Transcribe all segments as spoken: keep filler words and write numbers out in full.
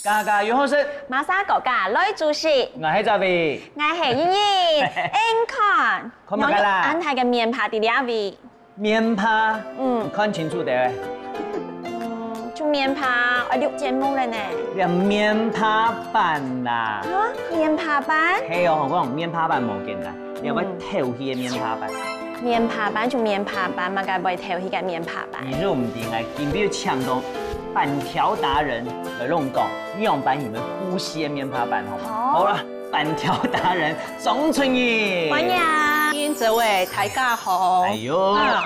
家家有好食，馬莎哥家來煮食。𠊎係Javi，𠊎係英英。你看，看麼个啦？用恁大个面帕在這位。面帕？嗯，看清楚點。嗯，就面帕，愛錄節目了呢。這面帕粄啦。啊，面帕粄？係哦，𠊎講面帕粄無簡單，你愛會透氣个面帕粄。面帕粄就面帕粄，麼个會透氣个面帕粄？你都毋知，𠊎今晡日請到粄條達人來同𠊎講，仰般形个呼吸个面帕粄，好無？好。好啦，粄條達人鍾春雨。歡迎。各位大家好。哎喲，啊，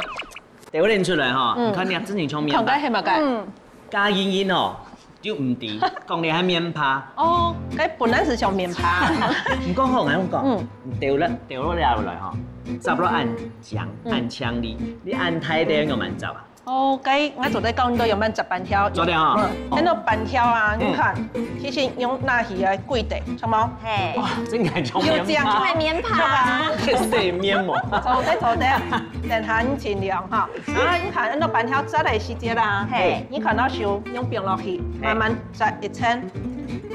對𠊎認出來哈，嗯，你看你真正像面帕。看該係麼个？嗯，加英英哦，就毋知，講你還面帕。哦，該本來係像面帕。你講好，𠊎講，嗯，掉了掉落下來哈，摘落恁靚，嗯，恁靚哩，你恁大个仰般摘啊？ 哦，該𠊎做得講到仰般摘粄條。做得啊。嗯，哦，該个粄條啊，嗯，你看，其實用拿去个規个，著無？係。哇，真个像面帕。有這樣就係面帕。著吧？這係面膜。做得做得，等下盡量哈。然後你看，該个粄條摘个時節啦，係，你看到手用放落去，係，慢慢摘一層，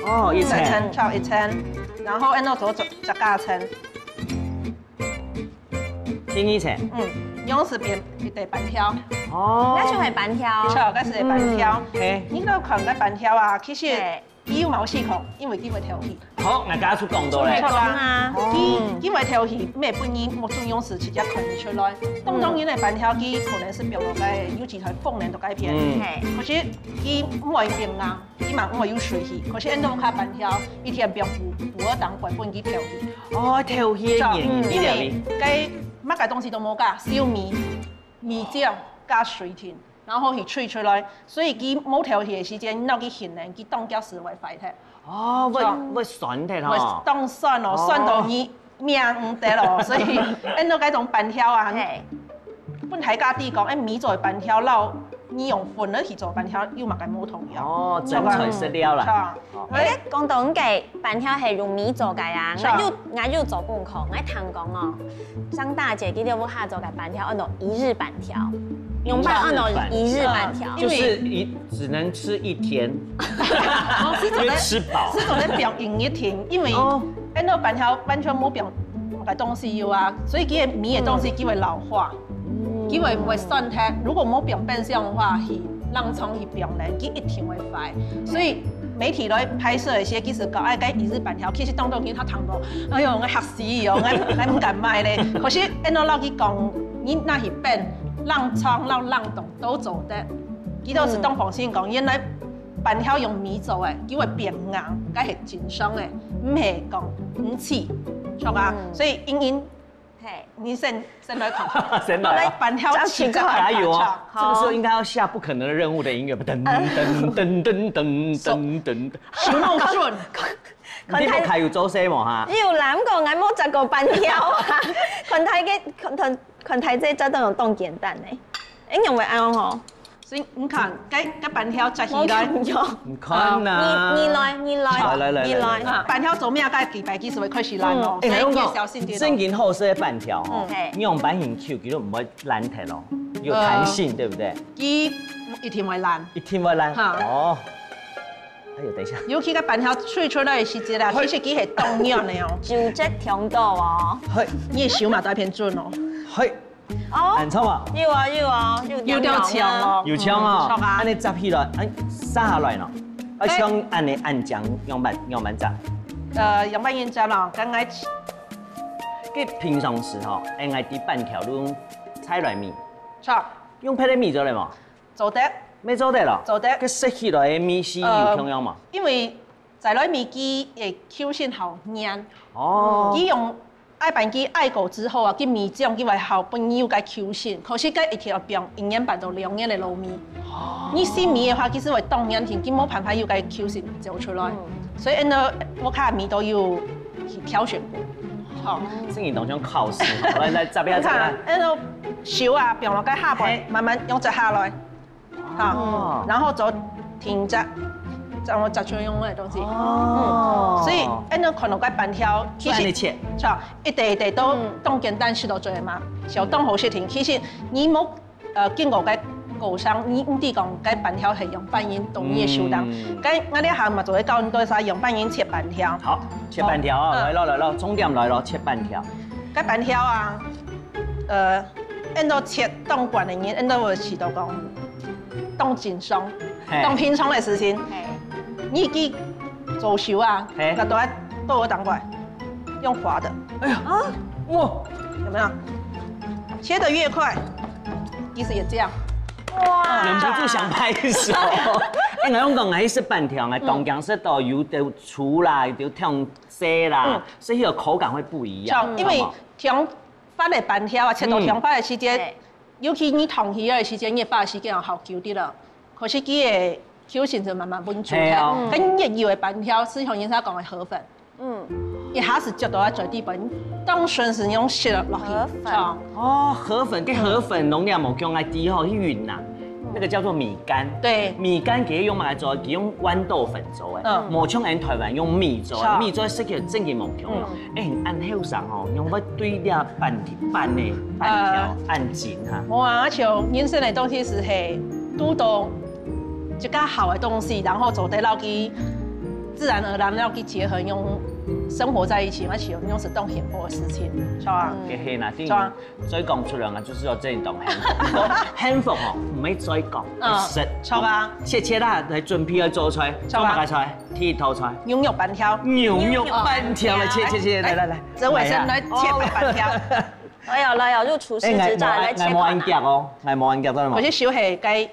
哦，一層，一層，著一層，然後該个做做摘加層。 第二層。嗯，用時變一垤粄條。哦，該就係粄條。著，該就係粄條。嗯，係。你看該粄條啊，其實，係，佢有毛細孔，因為佢會透氣。好，𠊎頭先講到咧。著啊，佢，佢會透氣，毋係分你目珠用時直接看出來。當當然个粄條，佢可能係放落該有機體放冷到該片。嗯，係，可是佢毋會變硬。 佢嘛毋會有水氣，可是恁多較粄條，一定愛放補補个當歸分佢透氣。哦，透氣个原因，著，因為該麼个東西都無加，燒米、米醬加水分，然後去炊出來，所以佢無透氣个時間，你摎佢熹冷，佢當遽就會壞忒。哦，會，著，會酸忒吼。會當酸哦，哦，酸到你 命毋得咯，所以恁多該種粄條啊，係，分大家知講，哎，米做个粄條，摎你用粉仔去做粄條，有麼个無同樣？哦，真材實料啦。著。哦。哎，講到該粄條係用米做个啊，著，𠊎有，𠊎有做功課，𠊎聽講哦，張大姐佢兜屋下做个粄條，安到一日粄條，用粄安到一日粄條。一日粄條。就是一，只能吃一天，哦，係做得，因為吃飽。係做得放一日，因為哦， 恁多粄條完全無放麼个東西有啊，所以佢个米个東西佢會老化，嗯，佢會，會酸忒。如果無放冰箱个話，去冷藏去放咧，佢一定會壞。所以媒體來拍攝个時節，其實講，哎，該一日粄條，其實當多人佢聽到，哎喲，𠊎嚇死哦，𠊎，𠊎毋敢買咧。可是恁多摎佢講，你拿去冰，冷藏摎冷凍都做得。佢兜係當放心講，原來 粄條用米做个，佢會變硬，該係正常个，毋係講毋試，著啊。嗯。所以英英，係，你先，先來看。先來啊。該粄條試看。加油哦！好。這個時候應該要下不可能的任務的音樂吧？噔噔噔噔噔噔噔。手動準。你屋下有做事無哈？有啦，毋過𠊎無摘過粄條啊。看大个，看，看，看大姐摘到有當簡單呢。哎，仰會恁樣吼？ 所以你看，該，該粄條摘起來。無共樣。你看啊。你，你來，你來，來，來，來，你來。來，來。啊，粄條做麼个該幾擺佢就會開始爛咯，嗯。所以你愛小心點咯。哎，𠊎講，正經好食个粄條吼，嗯。係。你用粄條去，佢就毋會爛忒咯，有彈性，呃，對不對？佢一定會爛。一定會爛。哈。哦。哎喲，等一下。尤其該粄條炊出來个時節啦，嘿。其實佢係當軟个哦。九折強度哦。嘿。你个手嘛，都愛偏準哦。嘿。 哦，恁著無？有啊，有啊，有有點強哦。有強哦，嗯，著啊。恁樣接起來，恁下來喏，啊，對。像恁樣恁靚，仰般，仰般接？呃，仰般樣接咯，剛剛，佢平常時吼，𠊎知粄條用在來米，著。用別个米做得無？做得。乜做得咯？做得。佢食起來个味緒有共樣無？呃，因為在來米佢个Q性好軟。哦。佢用 愛粄佢愛過之後啊，佢米漿佢會好分你有个Q性，可是該一定愛放一年半到兩年个老米。哦。你新米个話，其實會當軟性，佢無辦法有个Q性走出來。嗯。所以，恁樣屋下米都有去挑選過。好，生意當像考試，來來，這邊這邊，恁樣手啊，放落該下背，慢慢用這下來，好，然後就停著，這樣我就用个東西，哦，所以恁樣看到該粄條，其實，一垤一垤都當簡單，食到嘴嘛，小當好食定。其實你無 呃，經過該過程，你毋知講該粄條係用粄仁當容易收到。該𠊎這下嘛做得教你多少用粄仁切粄條。好，切粄條啊，來咯來咯，重點來咯，切粄條。該粄條啊，呃，恁多切當慣个人，恁多會試到講當緊張，當平常个事情。你去做手啊，該都愛都有當快，用滑的。哎呀，哇！ 有沒有？切得越快，其實也這樣。哇！忍不住想拍手。哎，𠊎講講，還係粄條，哎，當講係都有兜粗啦，有兜痛細啦，所以有口感會不一樣。像因為痛發个粄條啊，切到痛發个時間，尤其你燙起个時間，你發个時間好久的了。可是佢个Q性就慢慢分出來。係啊。跟越有个粄條，就像人家講个河粉。 嗯，一下子就到在嘴裡邊，當順勢用食落去。河粉。哦，河粉，該河粉農業無講愛知吼，去雲南，那個叫做米干。對。米干佢用麼个做？佢用豌豆粉做个。嗯。無像俺台灣用米做个，米做个食起來真个無共樣。哎，恁後生吼，仰會對這粄粄个粄條恁緊哈？無啊，而且人生个東西係係，堵到一個好个東西，然後做得落去 自然而然要去結合，用生活在一起，而且用是當幸福个事情，是吧？嗯，係啦，所以講出來啊，就係愛真當幸福。幸福吼，毋係嘴講，愛食。著啊，切切啦，來準備愛做菜，做麼个菜？第一道菜，牛肉粄條，牛肉粄條來切切切，來來來，這位先來切粄條。來哦來哦，入廚師執照來切粄條。𠊎無恁遽哦，𠊎無恁遽，知道嗎？有些時候係該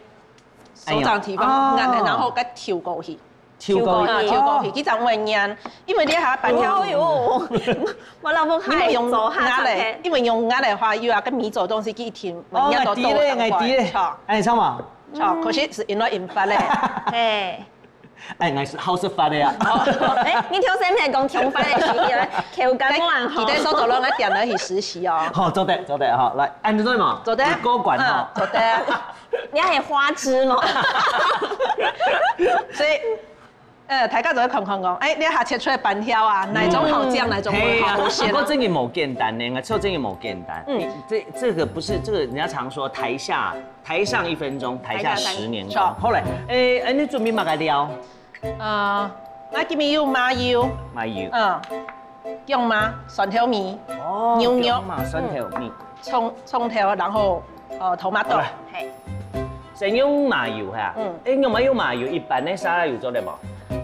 手掌地方，哎呀，然後該抽過去。 抽過去，啊，抽過去，佢正會黏，因為你還要粄條。哎喲，我老婆你用壓个，因為用壓个話，又要跟米做東西，佢一定會黏到都會當快。哦，𠊎知咧，𠊎知咧。著，哎，你知嗎？著，可惜係因為引發咧。嘿。哎，𠊎係好食法个啊。哎，你頭先毋係講窮法个時間，口感無恁好。佢在收走了，𠊎點了去實習哦。好，做得，做得哈，來，按照對嘛？做得。你過關哈。嗯，做得。你還花枝嗎？所以 呃，大家都會看看講，哎，你下切出來粄條啊，哪種好醬，哪種好食啊？不過這個無簡單呢，這個真的無簡單。嗯，這這個不是這個，人家常說台下台上一分鐘，台下十年功。好嘞，哎，哎，你準備麼个料？呃，𠊎今日有麻油，麻油，嗯，薑嫲、蒜頭米，哦，牛肉，薑嫲、蒜頭米，蔥蔥頭，然後呃 tomato，嘿。 先用麻油哈，嗯，哎，用麻用麻油，一般个沙拉油做得無？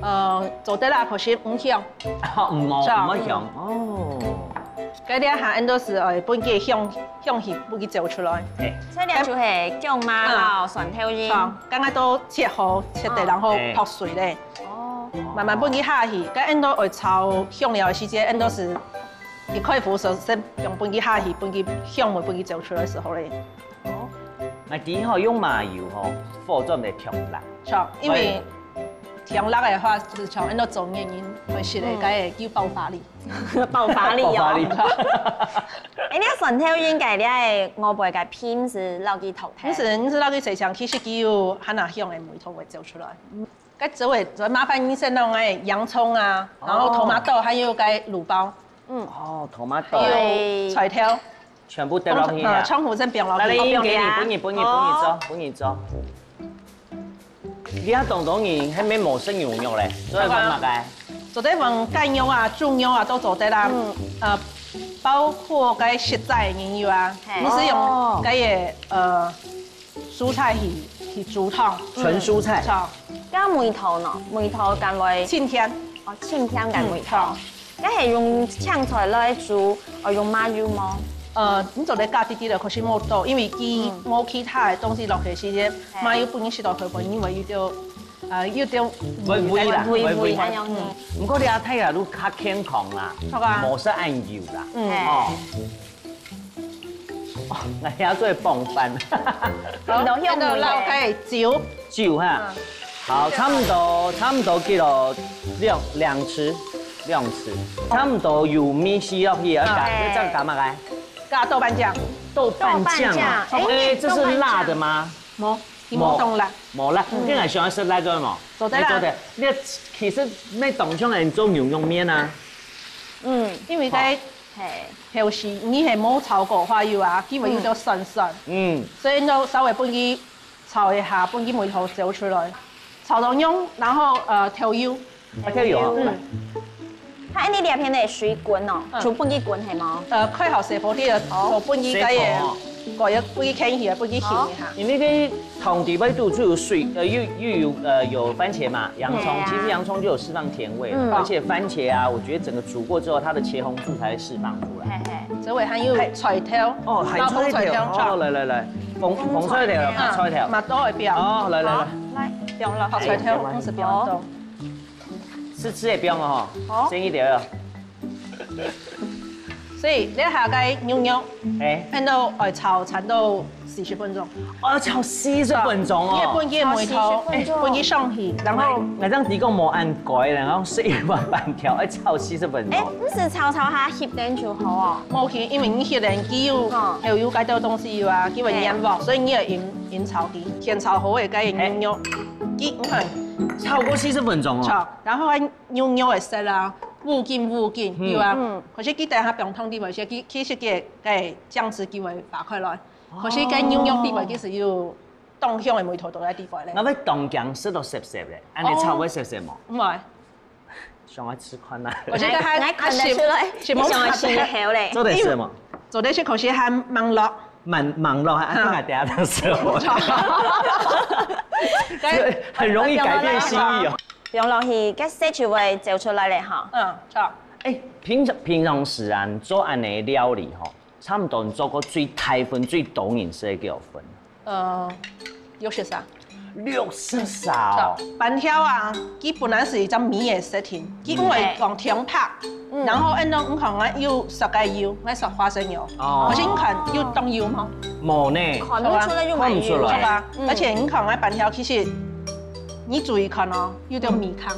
呃，做得啦，可是毋香。毋好，毋好香哦。該這下恁多時，哎，分佢香香氣，分佢走出來。哎，所以這就係薑嫲啦，蒜頭仁。好，剛剛都切好，切得，然後泡水咧。哦，慢慢分佢下去，該恁多愛炒香料个時間，恁多時一開火時，先用分佢下去，分佢香味分佢走出來時候咧。 哦，𠊎知吼用麻油吼，火做毋得忒辣。著，因為忒辣个話，就係像恁多中年人會食个，該个有爆發力。爆發力哦。爆發力。哎，你蒜頭仁該个外背个皮係落去頭忒。毋係，毋係落去洗淨，其實佢有還較香个味道會走出來。該這位，這位麻煩你先弄个洋蔥啊，然後tomato還有該滷包。嗯。哦，tomato。還有菜頭。 全部掉落去啊！窗戶先放落去。來，來，給你，分你，分你，分你做，分你做。你啊，當多人還沒無食牛肉咧，所以講麼个？做得用雞肉啊、豬肉啊都做得啦。嗯，呃，包括該食齋个人有啊，嘿，你係用該个呃蔬菜去去煮湯，純蔬菜。著，該味道呢？味道敢會清甜。哦，清甜个味道。 該係用青菜來煮，愛用麻油無？呃，你做得加滴滴个，可是無多，因為佢無其他个東西落去，時間麻油本身食到佢本，因為有兜，呃，有兜微微啦，微微啦。嗯，毋過你啊，太陽都較健康啦，好啊，無食恁油啦，嗯，哦。 哦，𠊎也做傍飯。你都用个啦，可以酒。酒哈，好，差不多，差不多幾多兩兩匙。兩匙，差不多有米絲落去，要加，哎。要再加麼个？加豆瓣醬，豆瓣醬啊。豆瓣醬，哎，哎，这是辣的吗？無，佢無凍辣，無辣，你還喜歡吃辣椒嗎？做得啦哎做得。你其實你當像人做牛肉麵啊。嗯，因為該嘿，豆豉你係無炒過花油啊，佢會有點酸酸，嗯，所以就稍微分佢炒一下，分佢味道走出來，炒到香，然後呃豆油，啊，豆油啊。嗯，佢恁呢這片个水滾哦，嗯就分佢滾係無？呃開好細火啲啊，好就分佢該細火個，個一分佢牽起來，分佢醒一下。因為該湯底背肚就有水，呃，又又有呃有番茄嘛，洋蔥，對啊其實洋蔥就有釋放甜味，嗯而且番茄啊，我覺得整個煮過之後，它的茄紅素才會釋放出來。嘿嘿，這位還有菜頭，哦，還有包紅菜菜頭，頭，哦，來來來，紅紅菜頭，啊白菜頭。嘛都會標，哦，來來來，好來，放落好菜頭，紅係標到，是吃也不用了哈，好先一點了。所以這下該牛肉，哎，按照愛炒差不多四十分鐘，哦，要炒四十分鐘你也哦。分佢味道，四十分鐘分佢上去，然後那這樣提供無按改，然後是一碗粄條，要炒四十分哎，鐘。毋係炒炒下翕等就好哦。無去，因為你翕等佢有嗯豆油該兜東西有啊，佢會黏鑊，所以你要引引炒佢，先炒好个該牛肉，佢你看炒過四十分鐘哦。炒，然後該牛肉个色啊，烏金烏金有啊，可是佢等下放湯底位，其實佢其實佢个醬汁佢會化開來，可是該牛肉底位其實有當香个味道都在底位咧那。會當驚食到澀澀咧，恁樣炒會澀澀無？毋會，想要吃看啊。我覺得還來看得出來，係你想要食个好咧。做得食嗎？做得食，可是還蠻落。蠻蠻落，還還等下等食哦。很容易改變心意哦。放落去，該色就會走出來咧哈。嗯，好。哎，平常平常時啊，你做恁樣料理吼，差不多你做過最大份、最多人食个幾多份？呃，六十三。六十三哦。粄條啊，佢本來係一隻米个設定，佢因為講甜白，然後恁樣你看啊有撒个油，愛撒花生油，哦可是你看有當油嗎？無呢。看不出來就蠻看不出來是吧？嗯而且你看啊粄條其實你注意看哦，有點米糠，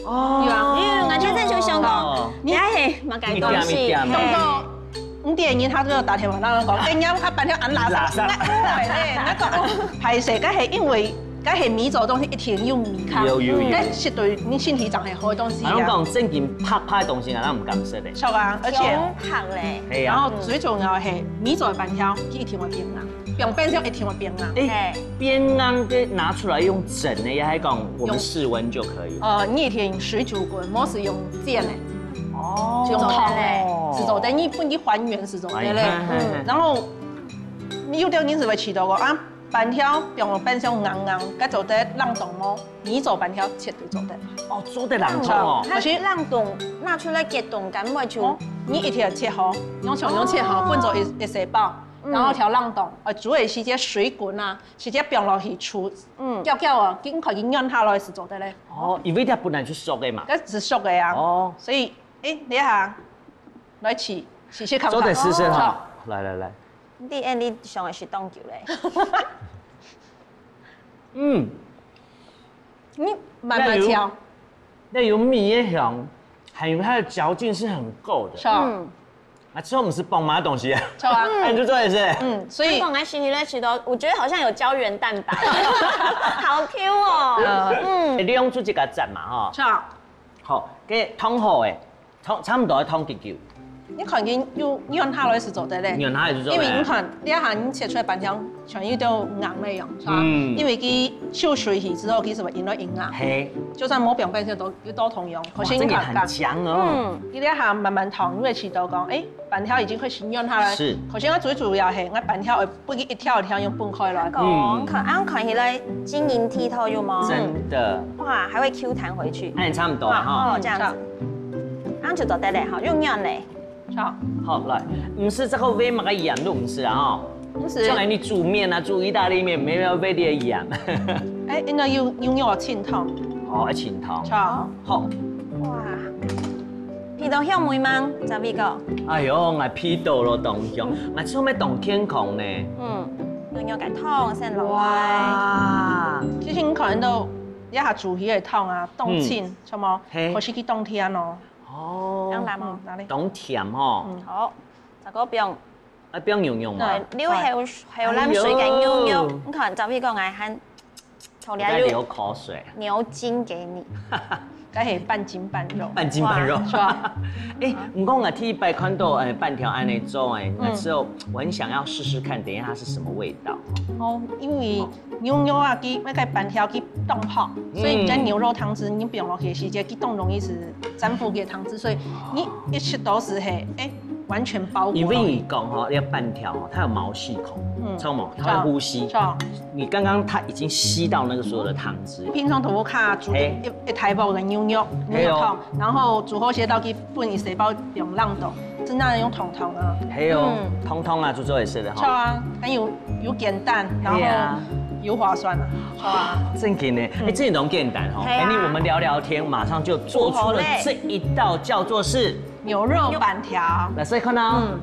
哦有啊因為俺這陣就想講，哦你係麼个東西？一點一點動到五點鐘，他就打電話，然後講，哎，你要他粄條恁垃圾，垃圾那對咧，那個哦，歹勢，該係因為該係米做个東西一定有米糠，有有有該絕對你身體上係好个東西啊。好像講正經白白个東西，俺毋敢食的。錯啊，而且香ผัก咧。係啊。然後最重要係米做个粄條，佢一定會變硬，放冰箱一定會變硬。哎，變硬个拿出來用蒸的，也還講我們室溫就可以。呃，你一定用水煮滾，毋係用煎的，哦用燙的，係做得，你分佢還原係做得咧。哎嘿嘿嘿然後你有兜人係會試著講啊，粄條放冰箱硬硬，該做得冷凍無？米做粄條絕對做得。哦，做得冷凍哦。佢冷凍拿出來解凍，敢會就哦，你一定要切好，用長用切好，分做一一細包，然後調冷凍，呃，煮个時節水滾啊，直接放落去煮，嗯，攪攪啊，緊快緊軟下來係做得咧。哦，因為佢本來就熟的嘛。該係熟个啊，哦，所以，哎，你下來試試試看。做得試試哈好。來來來，你你想的係當久咧。嗯，你慢慢調，那有米的香，還有它的嚼勁是很夠的。是吧？嗯，啊，之後我們是放麼个東西啊？是吧？哎，就做得是。嗯，所以你講个時期咧，食到我覺得好像有膠原蛋白，好 Q 哦。呃，嗯，哎，你用出這個汁嘛哈。是吧？好，該燙好哎，燙差不多要燙幾久？你看緊有軟下來係做得咧。軟下來係做得因為你看，你一下你切出來粄條，全部都硬个樣，是吧？嗯因為佢收水氣之後，其實會引到硬啊。嘿，就算無放冰箱都都同樣，可哇，是你看這個很強哦。嗯，你這下慢慢燙，你會試著講，哎，粄條已經開始軟下來。是可是我最主要係，我粄條會分佢一條一條用分開來。講看，啊，看起來晶瑩剔透有無？真的，哇，還會 Q 彈回去。那也差不多了哈。哦，這樣子。啊，就做得咧，好，用軟咧。好，好，來，毋係這個煨麼个鹽都毋係啊哈。毋係像你煮麵啊，煮意大利麵，沒有煨點鹽。哎，應該有有有清湯，哦，要清湯。好，好，哇，鼻到香味嗎？澤偉哥。哎喲，𠊎鼻到咯，當香，𠊎做咩當健康呢？嗯，用用个湯先落來。哇，其實你看到一下煮起个湯啊，當清，嗯什麼？嘿可是佢當甜哦。哦，當然哦，哪裡？當甜哦。嗯，好，這個不用。啊，不用牛肉嘛。對，流口口涎水个牛肉，哎喲。你看，照理講，𠊎還從來就流口水。牛筋給你。該係半筋半肉。半筋半肉。哇，是吧？哎，毋過𠊎第一擺看到，哎，粄條恁樣做，哎，那時候我很想要試試看，等一下它是什麼味道。哦，因為牛肉啊，佢那個粄條佢當薄，所以你在牛肉湯汁你放落去的時間，佢當容易係沾附佢个湯汁，所以你一食到時係，哎，完全包裹了。因為你講吼，那個粄條吼，它有毛細孔，嗯。知道嗎？它會呼吸。知道。你剛剛它已經吸到那個所有的湯汁。平常都有卡煮嘿。一一大包个牛肉，牛肉湯，嘿哦。然後煮好勢倒去分佢細包用冷凍，真正用燙燙啊。係哦，嗯。燙燙啊，就做得食个吼。對啊，還有有簡單，然後係啊。有划算啊。對啊。正經的，哎，這種簡單吼，嘿啊。哎，你我們聊聊天，馬上就做出了這一道叫做是牛肉粄條。來試看哦。嗯。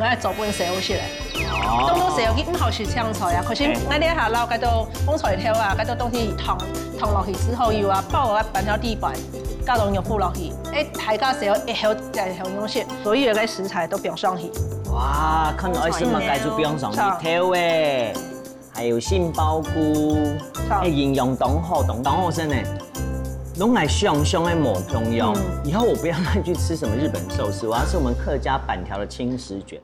𠊎做分細好食个。哦。當多細好佢毋好食青菜啊，可是哎。𠊎這下摎該兜紅菜頭啊，該兜東西燙燙落去之後，又啊包啊粄條底背，加到肉脯落去，哎，大家細好一口再好用食，所有个食材都放上去。哇，看到愛食麼个就放上去，嗯。頭欸。 還有杏鮑菇，好。哎，營養當好，當當好食呢。攏來想想的無共樣。嗯。以後我不要再去吃什麼日本壽司，我要吃我們客家粄條的輕食卷。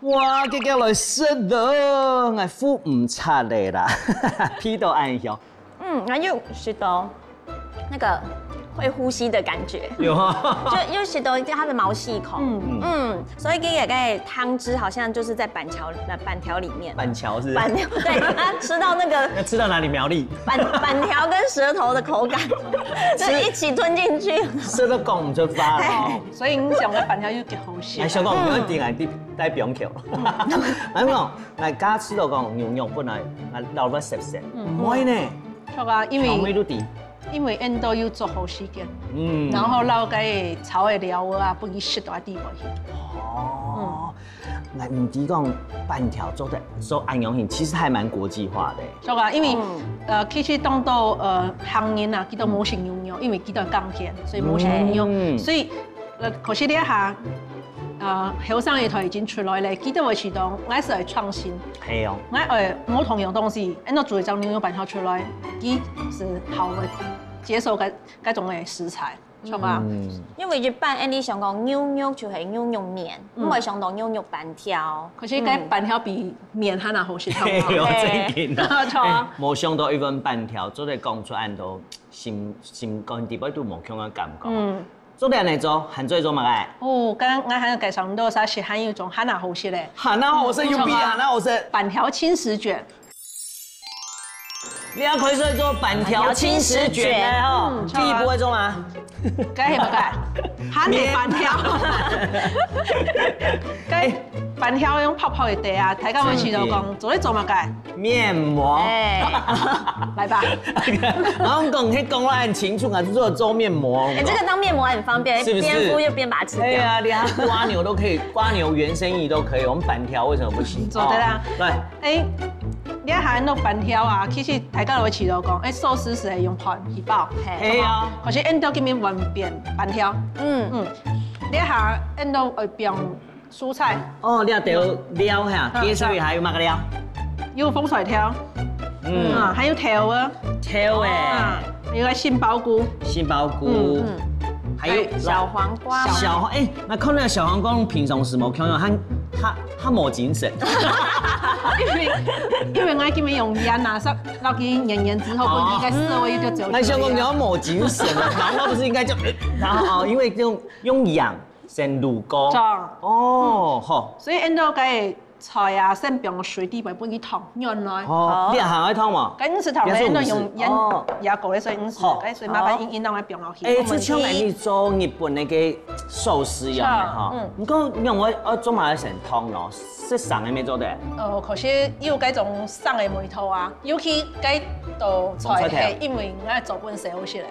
哇，這個來食了，𠊎赴毋掣了啦，鼻到恁香。嗯，那又食到那個會呼吸的感覺。有啊。就又食到它的毛細孔。嗯。嗯，所以這個湯汁好像就是在粄條，呃，粄條裡面。粄條是？粄條，對，它吃到那個要吃到哪裡？苗栗？粄，粄條跟舌頭的口感，就一起吞進去。吃到講毋出話了哦。所以你想个粄條又幾好食。哎，小光，我們要點來帶帶表球。嗯。來講，來，剛剛吃到講牛肉本來，啊，老板食食，嗯。毋會呢。對啊，因為調味都對。 因為恁多有做好時間，嗯。然後摎該炒个料啊，分佢食到底背去。哦，嗯。𠊎毋知講粄條做得做恁樣形，其實還蠻國際化的。對啊，因為，嗯。呃，其實當多，呃，客人啊，佢都無食牛肉，因為佢都係耕田，所以無食牛肉。嗯。所以，呃，可是這下，呃，後生一代已經出來了，佢都會知道，𠊎係愛創新。係哦。𠊎愛無同樣東西，恁樣做一張牛肉粄條出來，佢係好个，接受个 該種个食材，著無？嗯。因為一般恁樣想講牛肉就係牛肉麵，嗯。毋會想到牛肉粄條。可是該粄條比麵還較好食，嗯。著無？係哦，嘿。正經哦。著啊。哎，無想到一份粄條，做得講出恁多心，心肝底背都無共樣个感覺。嗯。做得恁樣做，還做做麼个？哦，剛剛𠊎還有介紹恁多啥，係還有一種還較好食个。還較好食，有比還較好食。粄條輕食卷。 你愛開始做粄條輕食卷了吼，粄條輕食卷。嗯，第一步愛做麼个？該係麼个？還係粄條。該粄條用泡泡个底啊，大家會知道講，嗯。做得做麼个？面膜。哎。來吧。然後講，你講話很清楚啊，就做做面膜。哎，這個當面膜很方便，是不是？邊敷又邊把它吃掉。哎呀，連蝸牛都可以，蝸牛原生魚都可以，我們粄條為什麼不行？做得啊。哦，來。 哎，你看恁多粄條啊，其實大家都會知道講，哎，壽司係用飯去包。嘿。係啊。可是恁多今日換變粄條。嗯。嗯。你看恁多會變蔬菜。哦，你看得了哈，嗯，接下來還有麼个料？有紅菜頭。嗯。啊，還有豆啊。豆欸。啊，還有个杏鮑菇。杏鮑菇。嗯，嗯。還有哎，小黃瓜嘛。小黃，哎，那看那小黃瓜，平常時無看到，還他他没精神。因为因为我今日用鹽啊，所以落去鹽鹽之后，本身个思维就走出来了。那像我你要没精神了，然后不是应该就，呃然后哦，因为用用鹽先卤过。这样。哦，好。所以按照个菜啊，先放水底背，分佢烫，原来。哦，你还爱烫吗？跟你是烫的，你要先用鹽哦。也够了，所以你是，好。哎，所以麻烦好。英英让我放落去。哎，我们就像你做日本那个寿司一样的哈。是啊，嗯。你讲用我我做马来西亚汤咯，是生的没做的。呃，可是有该种生的味道啊，尤其该道菜，道菜。嘿，因为我做本身好食的。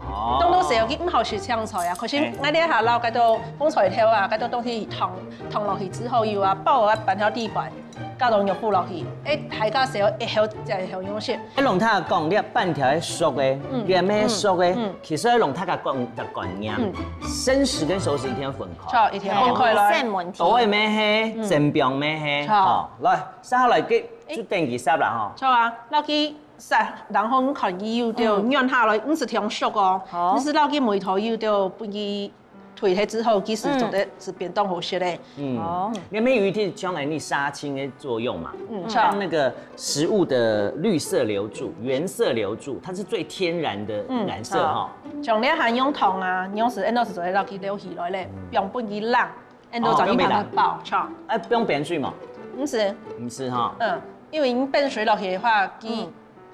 哦。当多时候佢毋好食青菜啊，可是哎。我这下捞该道红菜头啊，该道东西烫烫落去之后，有啊，包啊，半条地板，加到肉脯落去，哎，大家时候一口就一口用食。哎，龙太讲，你半条係熟的，嗯。你咩熟的，嗯。其实龙太个观个观念，嗯。生食跟熟食一定要分开。错，一定要分开咯。哎，有些问题。都会咩嘿，嗯。煎饼咩嘿，错。好，来，接下来个哎。就等于杀啦哈。错啊，落去杀，然后你看佢有到嗯。软下来，毋是忒熟哦，好。你是落去梅头有到分佢退开之后，其实做得是变当好食嘞。嗯，哦。你们有一点像你杀青的作用嘛，嗯，像那个食物的绿色留住、原色留住，它是最天然的嗯，染色哈。像你还用糖啊，你用是，恁多是做得落去留起来嘞，嗯。不用分佢冷，恁多哦，就一盘个包，不用被冷。像。哎，不用变水嘛？毋是。毋是哈。嗯，因为你变水落去的话，佢嗯。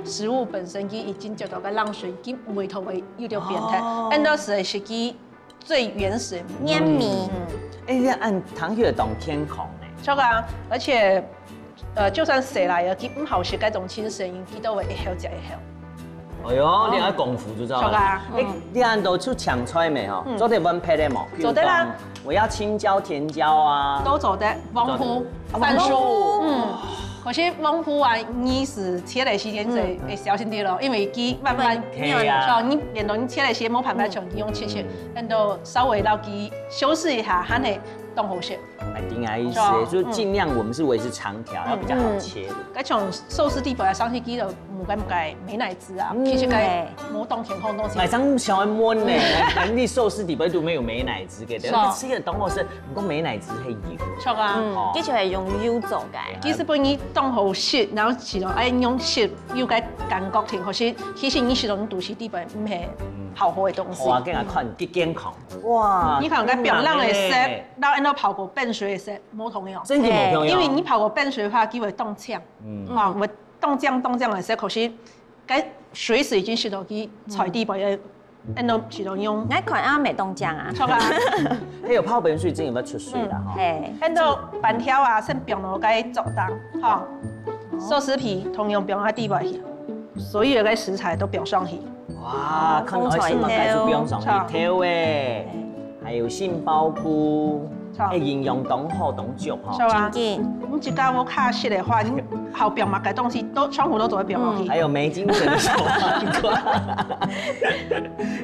食物本身佢已经接到个冷水，佢味道会有点变态。哦。恁多是是佢最原始。黏米。嗯。哎，这样按糖血糖天孔呢？这个啊，而且，呃，就算谁来了，佢毋好食该种青色，佢都会一口接一口。哎呦，你还功夫就知道了。这个啊，哎，嗯。你按都出抢菜没哈？嗯。做得分配的嘛，比如做得啦。讲，我要青椒、甜椒啊。都做得，黄脯、做得。番薯，啊，黄脯。嗯。可是黄脯啊，你是切的时间是嗯。会小心点咯，因为佢慢慢对啊。像你变成你切的时间没办法像你用切切，嗯。恁多稍微让佢休息一下，还会当好食。哎，听你意思，是啊。就尽量我们是维持长条，嗯。要比较好切的。嗯。该种寿司底板上去，佢就唔该唔该美乃滋啊，嗯。其实该对。没当健康的东西。买张小安摸呢，你寿司底板都没有美乃滋给的，是啊。吃个东西是，不过美乃滋很油。是啊。嗯。哦。佢就系用油做个。其实本身当好食，然后吃了哎用食，有个感觉挺好食。其实你食到你肚皮底板，唔系嗯。好好的东西。好啊，给他看，给健康。哇，你看，该冰冷的色，天然的。然后按照泡过冰水的色，无同样。真的无同样。因为你泡过冰水的话，佢会冻僵。嗯。啊，会冻僵冻僵的色，可是该水水已经吸到去菜底板的，嗯。按照其中用。你看啊，没冻僵啊。错啊。还有泡冰水，真的要出水了哈。嗯，嘿。按照粄条啊，先冰落该做当，哈。寿司皮同样冰到底板去，所有的食材都冰上去。 哇，看到什么该就不用上一条哎，还有杏鲍菇，哎，营养当好当足哈。是啊。真紧。你自家屋下食的话，你好冰嘛，该东西都全部都做得冰落去。嗯。还有没精神的小黄瓜。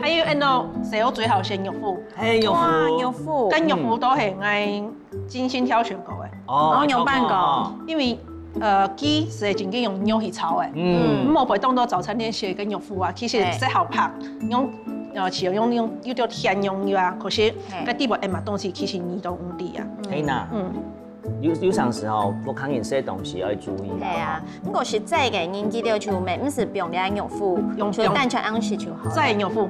还有，哎，喏，谁有最好鲜肉脯？还有肉脯。哇，肉脯。跟肉脯都很爱精心挑选过哎。哦，哦，牛拌过。因为 呃，佢是真正用肉去炒个。嗯。嗯，莫会当做早餐店食个肉脯啊，其实哎。是好拍，用，呃，是用用有点甜用油啊，可是哎。个底部哎嘛东西其实你都唔知啊。嘿呐，嗯。有有常时候，不康饮食的东西要注意啦。对啊，不过实在个，年纪了就没，不是不用了肉脯，用就单纯ăn食就好了。再肉脯。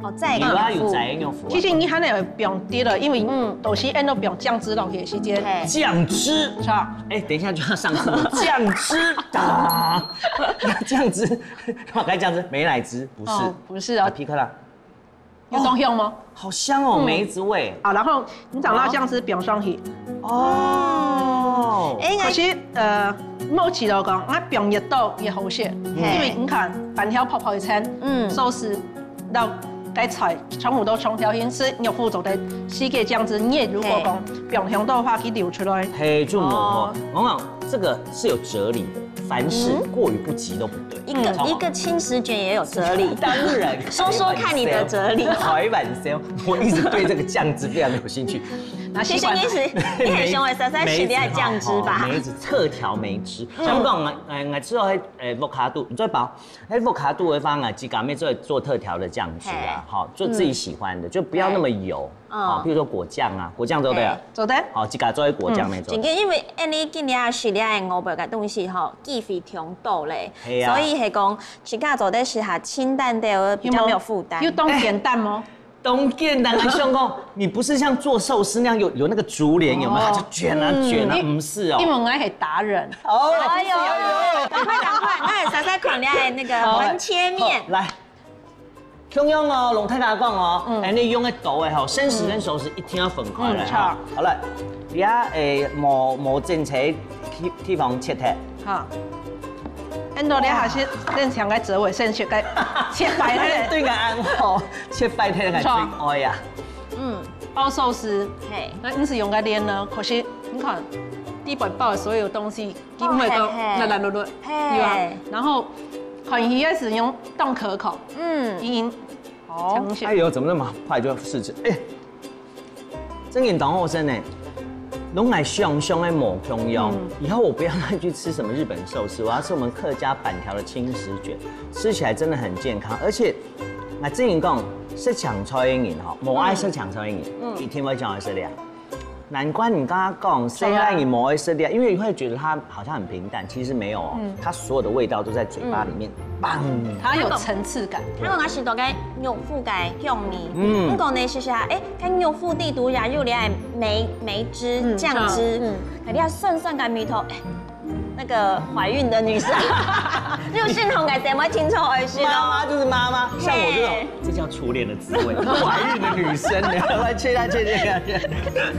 哦，再有啊，肉脯。有再肉脯啊。其实你还得不用滴了，因为嗯。都是按照不用酱汁落去的时间。嘿。酱汁。是吧？哎，等一下就要上市了，酱汁啊，酱汁，干嘛该酱汁？美乃滋不是？哦，不是啊。啊，皮克啦，有东西吗？好香哦，嗯。梅子味。啊，然后你讲到酱汁冰上去，哦，哎，可是呃，莫奇老讲，啊，冰越多越好吃，嗯。因为你看，粄条泡泡一层，嗯。寿司到该菜，全部都冲掉，因此肉脯做得世界酱汁。你也如果讲冰香的话，去流出来。嘿，就无哦。哦。我讲这个是有哲理的，凡事嗯。过于不及都不对。一个，知道吗？一个轻食卷也有哲理。当然，说说看你的哲理。开玩笑，我一直对这个酱汁非常有兴趣。那其實你係，你係想愛試試試你个醬汁吧？梅子，特調梅汁。像講，呃，𠊎知道，呃，avocado，你再包，哎，avocado个話，𠊎自家愛做做特調个醬汁啊，好，做自己喜歡个，就不要那麼油。哦，譬如說果醬啊，果醬做得啊，做得。好，自家做个果醬那種。真个，因為恁呢今日啊，食个外背个東西吼，既非常多咧，係啊。所以係講，自家做得食下清淡个，比較沒有負擔。又當簡單哦。 當簡單个，像講，你不是像做壽司那樣有有那個竹聯有沒有？它就捲啊捲啊，不是哦。因為𠊎係達人。哦，哎呦，趕快趕快，那也試試看你个那個橫切面。來，共樣哦，同大家講哦，哎，你用个刀个吼，生食跟熟食一定要分開來哈。好了，你啊，哎，無無整齊地地方切忒。好。恁多你還是正常个折尾，先切个切塊个。對个，恁好。 切塊忒个最愛啊。嗯，包壽司，嘿，那你是用个聯呢？可是你看，底背包的所有東西，基本都爛爛落落，嘿，有啊。然後看起來是用當可口，嗯，已經哦，哎呦，怎麼那麼快就試吃？哎，真的當好食呢。 攏愛想像个無共樣。以後我不要再去吃什麼日本壽司，我要吃我們客家粄條的輕食捲，吃起來真的很健康。而且，𠊎正經講，食青菜个人吼，無愛食青菜个人，一定會想愛食个。難怪你剛剛講，雖然你無愛食个，因為你會覺得它好像很平淡，其實沒有哦，它所有的味道都在嘴巴裡面，棒。它有層次感。它有那許多个肉脯个香味，嗯，不過呢，其實啊，哎， 該肉脯底肚也有這梅梅汁、醬汁，嗯，該這酸酸个味道，哎，那個懷孕的女生，就信同个姊妹聽說會信哦。媽媽就是媽媽，像我這種，這叫初戀的滋味。懷孕的女生，來切下切切切。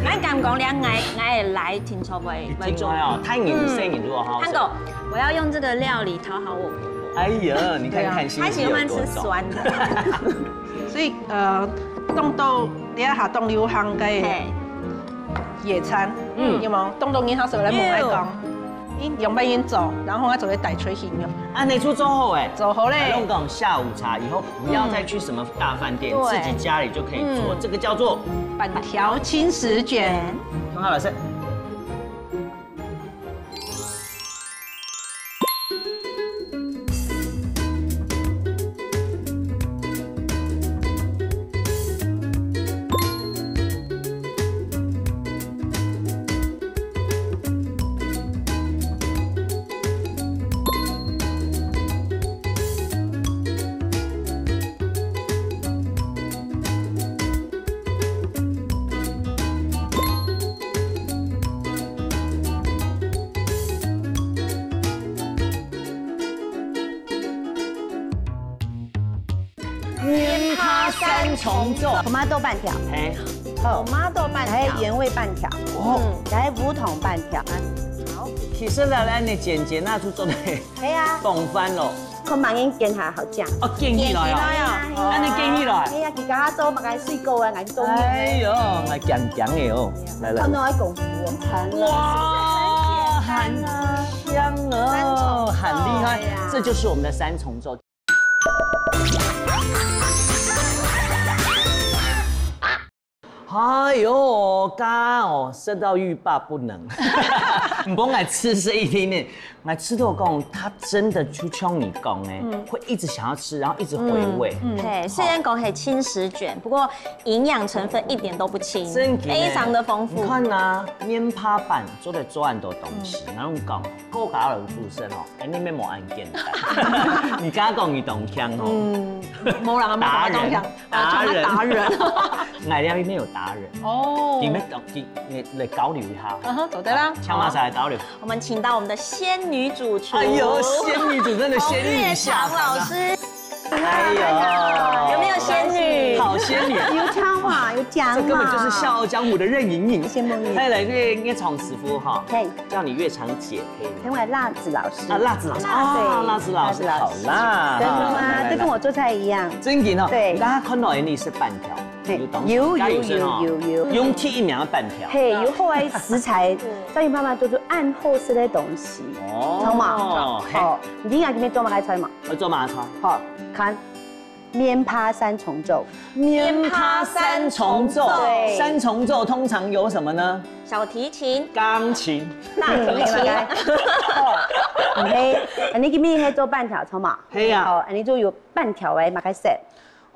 那敢講兩个，我也來聽說會會做。哦，他已經生你多哈。他講我要用這個料理討好我婆婆。哎呀，你看看心機有多重。他喜歡吃酸的。 所以，呃，當多這下當流行个野餐，嗯，有無？當多人下手來問𠊎講，你用不用做？然後𠊎就會帶出去用。恁呢就做好欸。做好咧。攏講下午茶以後不要再去什麼大飯店，自己家裡就可以做，這個叫做粄條輕食捲。很好，老師。 拈它三重奏。Tomato粄條。嘿。好。Tomato粄條。還有原味粄條。哦。嗯。還有烏糖粄條。好。其實呢，恁呢煎煎，那就做得，係啊。當飯囉。佢慢慢煎下好食。哦，煎起來哦。煎起來哦。恁呢煎起來。哎呀，佢剛剛做麼个水果啊，還是做麵呢？哎喲，𠊎驚驚个哦。來來。看到愛功夫哦。哇，很香哦，很厲害。這就是我們的三重奏。 哎喲，家哦，食到欲罷不能。毋過𠊎試食一定呢，𠊎試著講，它真的就像你講的，會一直想要吃，然後一直回味。對，雖然講係輕食捲，不過營養成分一點都不輕，真的耶。非常的豐富。你看啊，面帕粄做得做恁多東西，然後講，過家人出身哦， 哎，你乜無恁簡單。你剛剛講你當強哦。嗯，無人講我當強，達人，達人。哎，你那邊有達人。哦。你們，你，你來交流一下。嗯哼，做得啦。請馬上來交流。我們請到我們的仙女主廚。哎喲，仙女主廚的仙女下凡啊。洪月常老師。 哎喲，有沒有仙女？好仙女。有講嘛，有講嘛。這根本就是笑傲江湖的任盈盈。仙女。嘿，來，月，月常師傅哈，嘿。叫你月常姐可以嗎？稱為辣子老師。啊，辣子老師，啊，對，辣子老師，辣子老師。好辣。真的嗎？來，來，來。這跟我做菜一樣。真的哦。對。大家看到的那是粄條，嘿，有東西，有，有，有，有，有。用第一名的粄條。嘿，有好个食材，所以媽媽就是恁好食个東西。哦。好嘛？哦，嘿。好，你今日做麼个菜嘛？我做麼个菜？好，看。棉帕三重奏。棉帕三重奏，对。三重奏通常有什么呢？小提琴、钢琴。大提琴。嗯，哦，毋係，恁呢今日係做粄條，著無？係啊。哦，恁呢就有粄條个麼个色。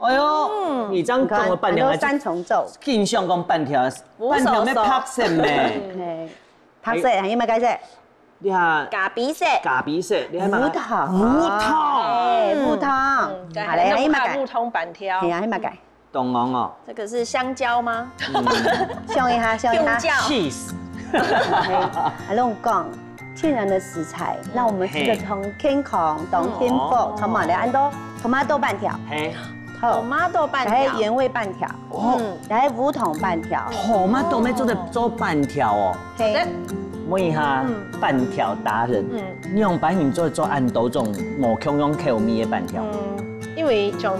哎喲，嗯。你這樣講个粄條，你看，很多三重奏。印象講粄條，粄條愛白色咩？嘿，白色，還有麼个色？ 你看，咖啡色。咖啡色，你看嘛。烏糖。烏糖。哎，烏糖。嗯，好嘞，還有麼个？烏糖粄條。係啊，還有麼个？當啷哦。這個是香蕉嗎？嗯。想一下，想一下。香蕉。Cheese。哎，啊，攏講，天然的食材，讓我們吃得當健康、當幸福，哦。著無？來，恁多tomato粄條。嘿。好。Tomato粄條。還有原味粄條。哦。嗯。還有烏糖粄條。Tomato乜做得做粄條哦。 嘿。問一下，嗯。粄條達人，嗯。仰般你做，做恁多種無共樣口味个粄條？嗯，因為像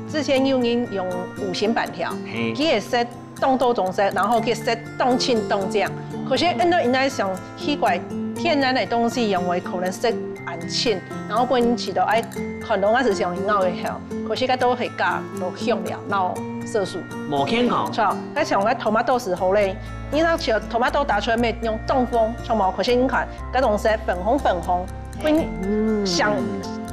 之前有人用五星粄條，嘿。佢个色當多種色，然後佢个色當清當靚。可是恁多人來想，奇怪，天然个東西用个可能色恁清，然後分人試著，哎，看著還係想咬个口，可是該都係加落香料，然後色素。無健康。著，該像該tomato係好咧， 你若像tomato打出來，乜用東風，像無？可是你看，該種係粉紅粉紅，分想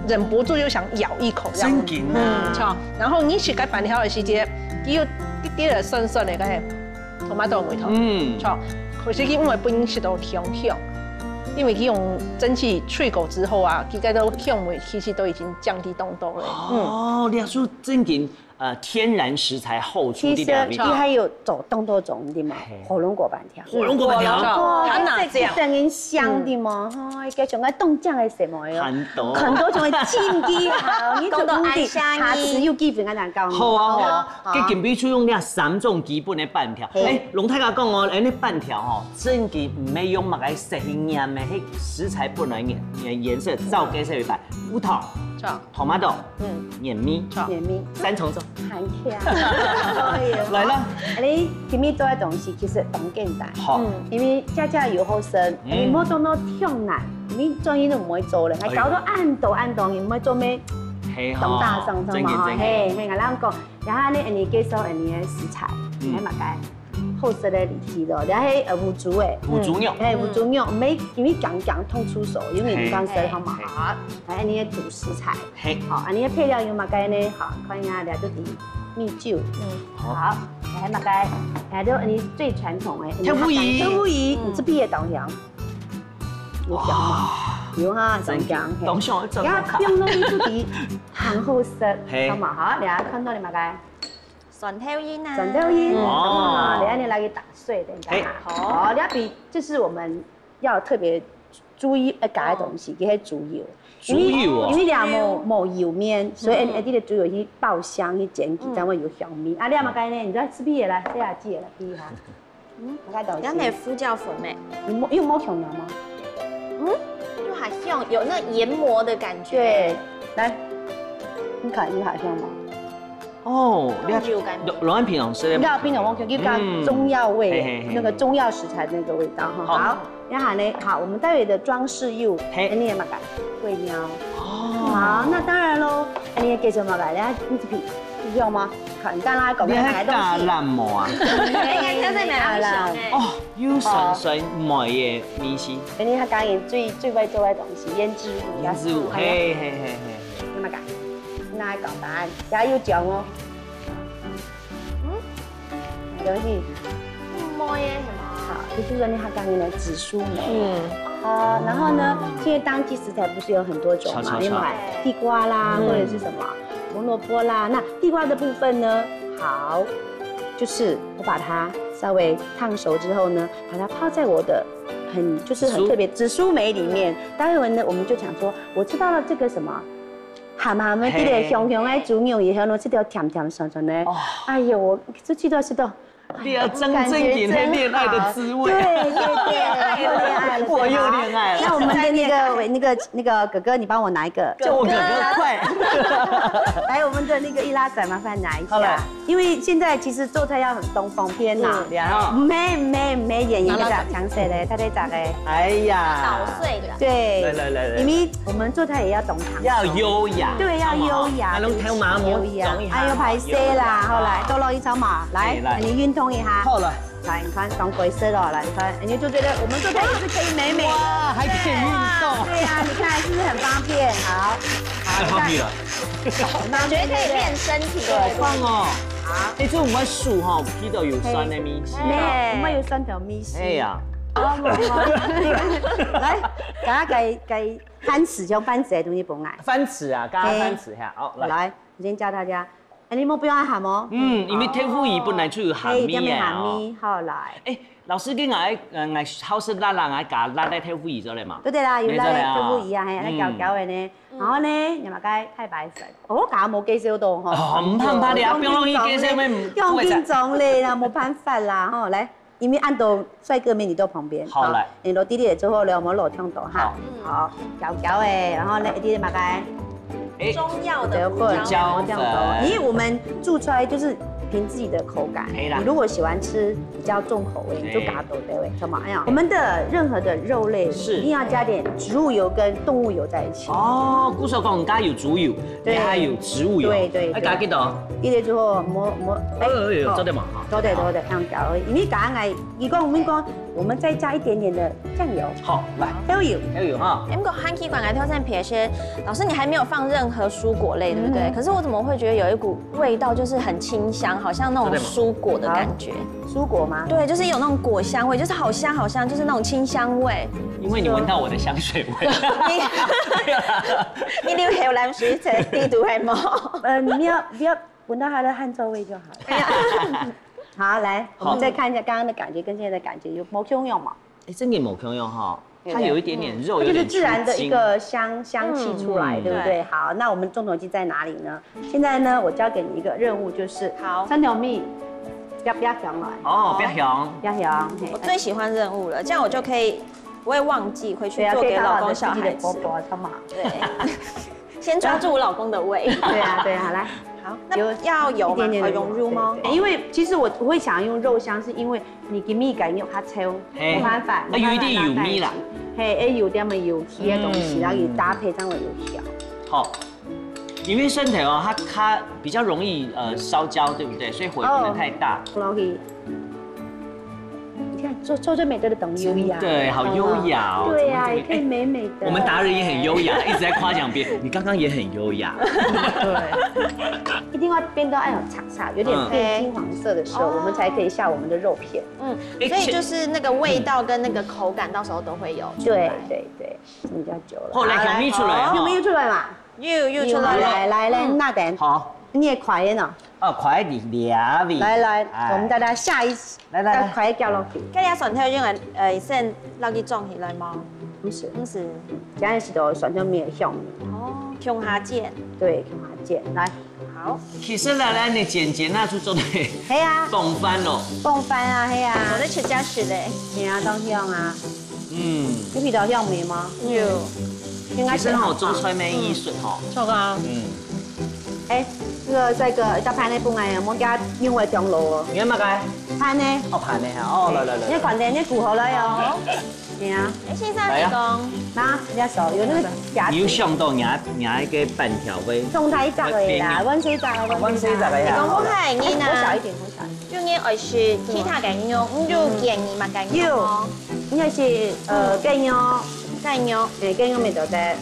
忍不住就想咬一口這樣。正經啊。嗯，著。然後你食該粄條个時節，佢有一滴仔酸酸个該tomato味道。嗯。著。可是佢因為本身都香香，因為佢用蒸汽吹過之後啊，佢該種香味其實都已經降低當多了。嗯。哦，你說正經 呃，天然食材好處其實佢還有做當多種个嘛，火龍果粄條。火龍果粄條。哇，它哪這樣？這等於香的嘛，哈，一個像个凍醬个什麼喲，很多。很多種个禁忌哈，你講到愛香，下次有機會跟大家講。好啊，好啊，好。佢今晡日就用這三種基本个粄條。嘿。哎，龍大哥講哦，哎，該粄條吼，正經毋係用麼个色去染个，係食材本來顏，顏色，照該色去擺。烏糖。著。 tomato，嗯。原味，著。原味。三重奏。還強。哎喲。來了。你今日做个東西其實當簡單。好。嗯。因為家家有好生，嗯。你莫做到忒難，你做人都毋會做了，哎喲。還搞到恁多恁多，你毋會做咩？嘿吼，當大上上嘛，正經，正經。嘿，𠊎跟你講，然後呢，你介紹你个食材，嗯。你還蠻該。 好食个利器咯，這係，呃，烏豬个。烏豬肉。嘿，烏豬肉，毋係，因為強強燙出手，因為你剛才好嘛，嘿。好，來，你个主食材，嘿。好，恁呢配料有麼个呢？好，看一下，這就係米酒，嗯，好。好，來，麼个？來，就恁呢最傳統个，豆腐乳。豆腐乳，嗯。你這邊个當香，有香嗎？哇。有哈，當香，嘿。當香，真好看。然後放落去就係很好食，嘿。好嘛，好，來，看到你麼个？ 蒜頭仁啊。蒜頭仁，嗯。哦。哦，你恁呢來去打碎，等一下。哎。好。好，你要比，這是我們要特別注意要加个東西，哦。這係豬油。豬油哦。因為，因為你無，無油面，所以，嗯。哎，這個豬油去爆香，去煎，嗯。才會有香味。啊，你麼个呢？你再試一下來，這下試一下來，試一下。嗯，大概都是。有點胡椒粉味。你沒，有沒有香料嗎？嗯，就好像有那研磨的感覺。對，來，你看，你好香嗎？哦，你看，有感覺。老，老安平常吃的。你看平常我就讲中药味，嗯。嘿，嘿，嘿。那个中药食材那个味道哈。好。好，然后呢，好，我们待会的装饰又，嘿。哎，你也蛮敢，桂苗。哦。好，那当然喽，哎，你也给什么来？来，你这皮，你用吗？好，你刚刚讲你还加辣椒啊？哎，这是蛮好笑的。哦，有酸酸梅的味緒。哎，你还讲你最，最会做的东西，腌制物。腌制物，嘿，嘿，嘿，嘿。那么讲，那讲答案，加油讲哦。 嗯？有趣。嗯，梅耶什么？好，就是说你还讲你的紫苏梅。嗯。啊，然后呢，现在当季食材不是有很多种嘛，你买地瓜啦，嗯。或者是什么红萝卜啦。那地瓜的部分呢，好，就是我把它稍微烫熟之后呢，把它泡在我的很，就是很特别紫苏梅里面。待会呢，我们就讲说，我吃到了这个什么 鹹鹹个，這个香香个豬肉以後呢，這條甜甜酸酸个。哦。哎喲，我這吃到吃到，你要真正體會戀愛的滋味。哎喲，感覺真好。對，對，對，又戀愛了，我又戀愛了。那我們的那個，那個，那個哥哥，你幫我拿一個。叫我哥哥，快。來，我們的那個易拉罐，麻煩拿一下。好，來。因为现在其实做菜要很方便呐。嗯，然后没没没演员个讲谁嘞，他在讲哎。哎呀，捣碎的。对，来来来来因为我们做菜也要懂糖。要优雅，对，要优雅，那用头毛对不起优雅装一下，哎呦，拍谁啦？好来，多落一张嘛，来哎，来你运动一下。好了，来，你看，当灰色了，来，你看，你就觉得我们做菜也是可以美美的。哇，还可以运动，对呀，你看是不是很方便？好，太方便了，感觉可以练身体。好棒哦！好，哎，这我们手哈，劈到有酸的咪西，没有，我们有酸的咪西。哎呀，来，大家给给番薯，用番薯的东西不爱。番薯啊，刚刚番薯哈，好来，来，我先教大家，哎，你们不要喊哦。嗯，因为豆腐乳本来就有鹹味可以，下面啊哦。喊咪，好来。哎，老师跟俺呃，俺好食辣啦，俺加辣在豆腐乳做嘞嘛。对对啦，有没错啦那个豆腐乳啊，还有那嗯搞搞的呢。然后呢，你们该太白粉，哦，搞没给收到哈。哦，唔怕唔怕的啊，不用容易给收咩，用紧张嘞啦，没办法啦，哈，来。因为按到帅哥美女到旁边，好来，你落弟弟之后呢，我们落听到哈，好，搞搞哎，然后呢，一点点麻该，哎，中药的胡对，或者椒椒粉因为我们做出来就是凭自己的口感，可以啦你如果喜欢吃比较重口味，你就对加多对味，什么？哎呀，我们的任何的肉类是一定要加点植物油跟动物油在一起。哦，故所讲加有植物油，对也还有植物油，对对哎，加几多？一点之后，没没，哎，哎，好做得嘛哈，对对对对，这样搞而已。因为刚刚来，一共我们讲，我们再加一点点的酱油，好，来，还有油。还有哈，哎，不过很奇怪，我挑战皮鞋，老师你还没有放任何蔬果类，对不对？嗯可是我怎么会觉得有一股味道，就是很清香，好像那种真的吗蔬果的感觉。蔬果吗？对，就是有那种果香味，就是好香好香，就是那种清香味。因为你闻到我的香水味。你你流口水在地图还吗？呃，你要不要闻到它的汗臭味就好了。好，来，我好们再看一下刚刚的感觉跟现在的感觉有没有共样嘛？哎，真的没有共样哈，对它有一点点肉，它就是有点自然的一出筋个香香气出来，嗯对不对？好，那我们重头戏在哪里呢？现在呢，我交给你一个任务，就是好三条蜜，要不要想来？哦，不要想，不要想，嘿我最喜欢任务了，这样我就可以不会忘记回去对啊，做给老公可以看到自己的小孩吃婆。婆，好吗？对，先抓住我老公的胃。对啊，对啊，来，好，那要油吗？一点点的好油入吗？对对因为其实我我会想要用肉香，是因为你给蜜感有它抽，嘿没办法，啊有一点油蜜啦，嘿，哎，有点么油气的东西，嗯然后给搭配这样的油香。好，因为蒜头啊，它它比较容易呃烧焦，对不对？所以火不能太大。然后可以，你看做做最美的等油呀，对，好优雅哦。对呀，怎么也可以美美的。我们达人也很优雅，一直在夸奖别人。你刚刚也很优雅。对，一定要变到哎呦，叉叉，有点嗯变金黄色的时候，哦我们才可以下我们的肉片。嗯，哎所以就是那个味道跟那个口感，到时候都会有出对来。对对，比较久了。后来小蜜出来哈，有没有出来嘛？又又出来了。来来来，那等好，你也快一点哦。哦，快点，两位。来来，哎我们大家下一来来来要快一点落去。大家选择用来呃先落去种起来吗？不是，不是，这样是都算上面的香味。哦，共下剪。对，看下见来。好，其实呢，咱的剪剪那就做得嘿啊，冻翻咯。冻翻啊，嘿啊我，在吃加食嘞。嘿啊，当香啊，嗯，你鼻到香味吗？有，应该其实哈，做出来没艺术哈。错啊。嗯，哎，这个帅哥，一道盘的不爱，我们给他用为中路哦。你看嘛该，盘呢？哦盘的哈，哦来来来来，你看的，你鼓好了哟。对啊，哎，先生你讲，那人家手有那个夹子你有，想到你你一个半条喂，送他一只的啦，万岁一只，哦万岁一只的呀你讲我害你我小一呢，点，我小一点。就你爱吃其他个肉，你就建议嘛个肉哦，应该是呃，鸡肉，个肉，哎，鸡肉没得的，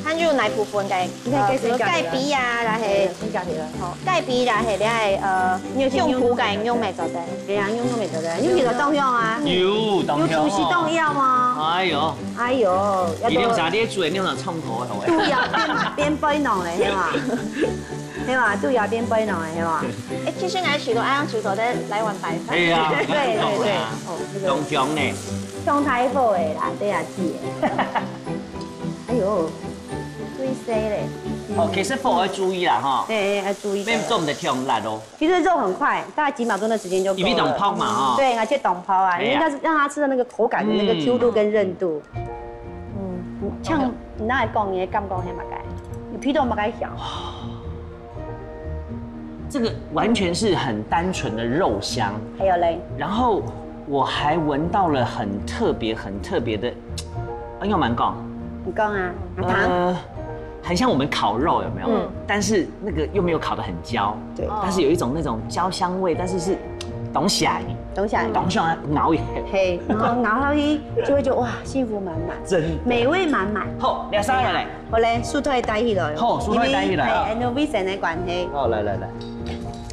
它有哪部分个，你看呃，比如该谁讲的盖皮呀，然后哎，你讲的了。哦，盖皮啦，还有呃，你有去胸脯个肉没得的，哎呀，用肉没得的，用皮的当香啊。有当香有出息哦。当要吗？哎呦，哎呦，要一定多啥咧做，你想唱歌的吼。都要变变背囊嘞，是吗？是吗？都要变背囊嘞，是吗？哎，其实俺许多爱用许多的来碗白饭，哎呀，对对对，啊，哦，这个当香呢。香太火的啦，对啊，姐。哎呦，对谁嘞？哦，其实火要注意啦哈，哎哎，要注意。免做得太辣哦。其实肉很快，大概几秒钟的时间就够了。因为当泡嘛哈。对，而且当泡啊，哎呀应该是让它吃的那个口感的那个嗯 Q 度跟韧度。嗯，像你那来讲，你的感觉是么个？你鼻到么个香？这个完全是很单纯的肉香，還有咧，然后我还闻到了很特别、很特别的，哎，要蛮讲，你講啊，阿糖，呃，很像我们烤肉有没有？嗯，但是那个又没有烤得很焦，對但是有一种那种焦香味，但是是东西啊，等一下，东西啊，熬一下，嘿，然後咬下去就會覺得哇，幸福滿滿，真的。美味滿滿。好，你要上来嘞。好咧，手套帶起來哦，好手套帶起來啊因為係 innovation 的關係，好，来来来，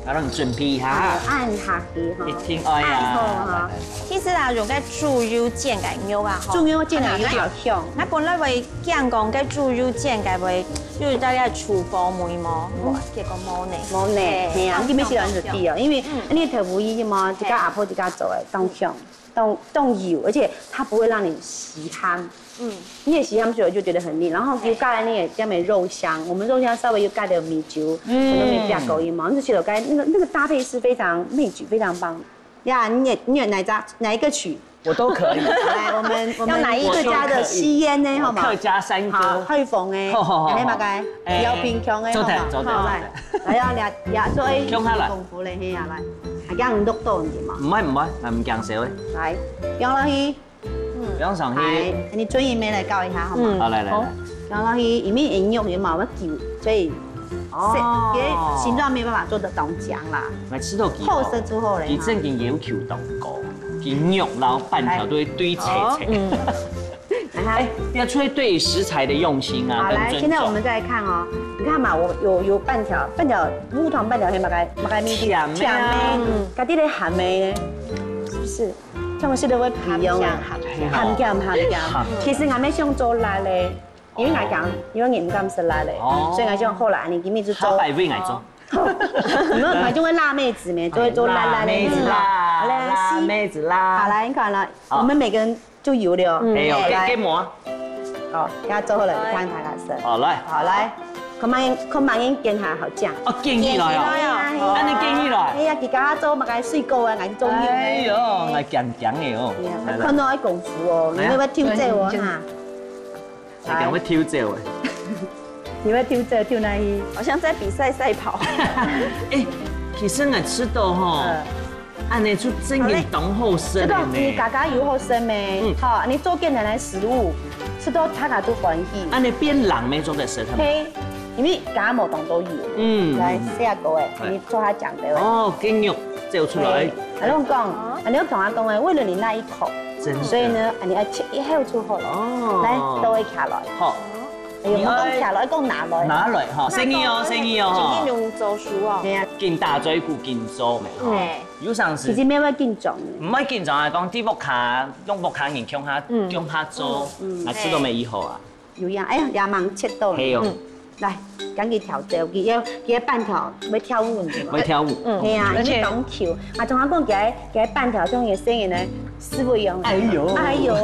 我让你准备一下哈。按下去哈，一定愛啊按好哈。其實啊，用該豬油煎个肉啊，吼，豬油煎个肉比較香，那本來會講講該豬油煎个會有大家廚房味無？結果無呢。無呢，係啊，你每次都係對哦，因為你豆腐乳嘛，自家阿婆自家做个，當香，當當油，而且它不會讓你吸鹹。嗯，你也吸鹹久了就覺得很膩，然後又加了那个點點肉香，我們肉香稍微又加點米酒，嗯，什麼米加勾一毛，就覺得該那个那个搭配是非常 match，非常棒。呀，你也你也哪家哪一个曲？我都可以。来，我们我们要哪一客家的吸烟呢，好吗？客家山好，歌，开放哎，好好好来嘛该，哎摇平平哎，做得好吗？做得好来，来啊，来呀，做哎，用下来功夫嘞，嘿呀，来，啊，这样都懂的嘛。毋係毋係，係毋驚燒个。来，摇落去，不用上来去。，你专业妹来教一下好吗？好，來來來，摇落去，里面有肉有嘛，我要煮，所以哦别的形状没办法做得当僵啦，來試到佢好食之後嘞佢正經要求到高，佢肉摎粄條都會堆齊齊。然后哎，你要出去對食材的用心啊，好，来，跟尊重。现在我们再来看哦，你看嘛，我有有粄条，粄条烏糖粄條係麼个麼个味道？甜的啊甜的，嗯，加啲咧鹹味呢，是不是？像我食到會皮樣啊，鹹鹹鹹鹹。其實我們想做辣的，因為我講，因為你毋敢食辣的，哦所以我想好啦，你今日就做，下擺為𠊎做，你們反正會辣妹子咩，就會做辣辣的。辣妹子啦，好嘞，辣妹子啦。好，來，你看了，好我們每個人就有了。哎呦，來給給膜。好，給它做好了，你看它看色。好來，好，來，看慢，看慢，煎下好醬。哦，煎起來哦，哎呀恁樣煎起來。哎呀，佢剛剛做麼个水果啊，還是做肉呢？哎呦，𠊎驚驚的哦。來來看到愛功夫哦，你要不要挑戰我哈？來，講會挑戰的。你會挑戰挑哪一？好像在比賽賽跑。哎，其實𠊎食到吼，嗯恁樣就正經當好食這的呢。個你家家有好食咩？好，你做簡單的食物，食到大家都歡喜。恁樣變冷咩做得食，係無？嘿，因為家家無當多油。嗯來，這個哎，你做下講的哎。哦，雞肉走出來。哎，你講，你有同佢講哎，為了你那一口，真的所以呢，你要切一口就好了。哦來，都會卡來。好，哎呦，你愛我講卡來，講拿來。拿來哈，生意哦，生意哦哈。用做熟哦。哎呀，緊打嘴鼓緊做咩？哎，有常時其實沒有緊張的。毋愛緊張啊，講在屋下，用屋下人共下共下做，那食到咩以後啊？有樣，哎呀，也蠻切到了。係哦，來，趕緊調酒，佢要佢个粄條會跳舞，你知道嗎？會跳舞。係啊，而且佢當Q，啊，同佢講佢个佢个粄條像佢个聲音呢，師傅一樣。哎呦哎呦，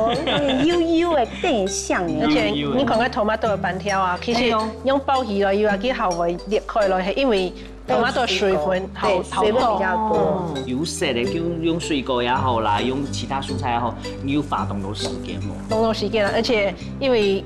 有有的，有點像而且呢。你看个tomato个粄條啊，其實哎呦用包起來以後，佢還會裂開來，係因為tomato水分好對，水分比較多。有色的，用用水果也好啦，用其他蔬菜也好，你有花當多時間哦。當多時間啦，而且因為